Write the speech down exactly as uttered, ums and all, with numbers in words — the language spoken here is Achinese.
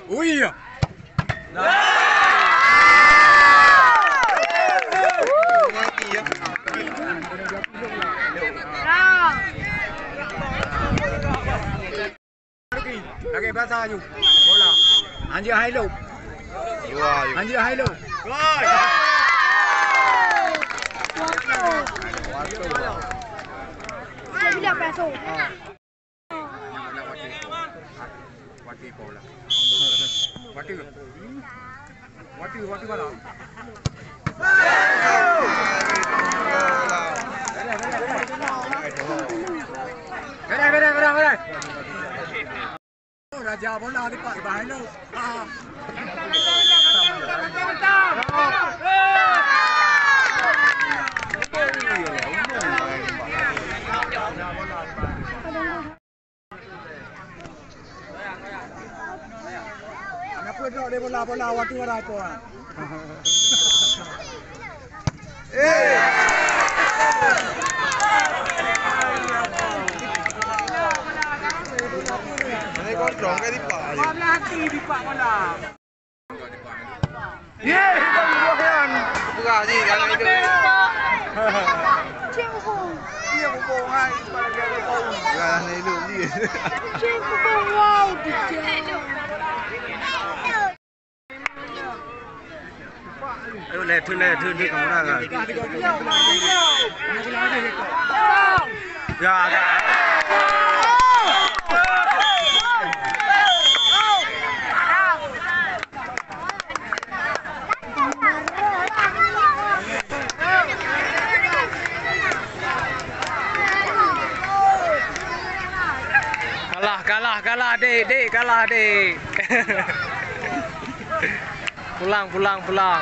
Ui ya. Lagi biasa aju. Bola. Anjing hai lo. Dua aju. Anjing hai lo. Saya bilang masuk. Wati bola. Wati. Wati, wati bola. Beres, beres, beres, beres. Raja bola dipak bahai lo. Ah. Anak pun drop dia bola, bola, waktu orang tu, ah. Eh. Ini kosong kan dipak. Laki dipak bola. Ye, bukan buah nyan. Bukan sih, jangan itu. Cik Bubong. Iya, Bubong, hai. Bukan itu, iya. Cik Bubong, wow, di Cik. Ayo, leh, tu, leh, tu, tu, kamu dah, kan? Ya, agak. Kalah, kalah, kalah, Dek, Dek, kalah, Dek. Pulang, pulang, pulang.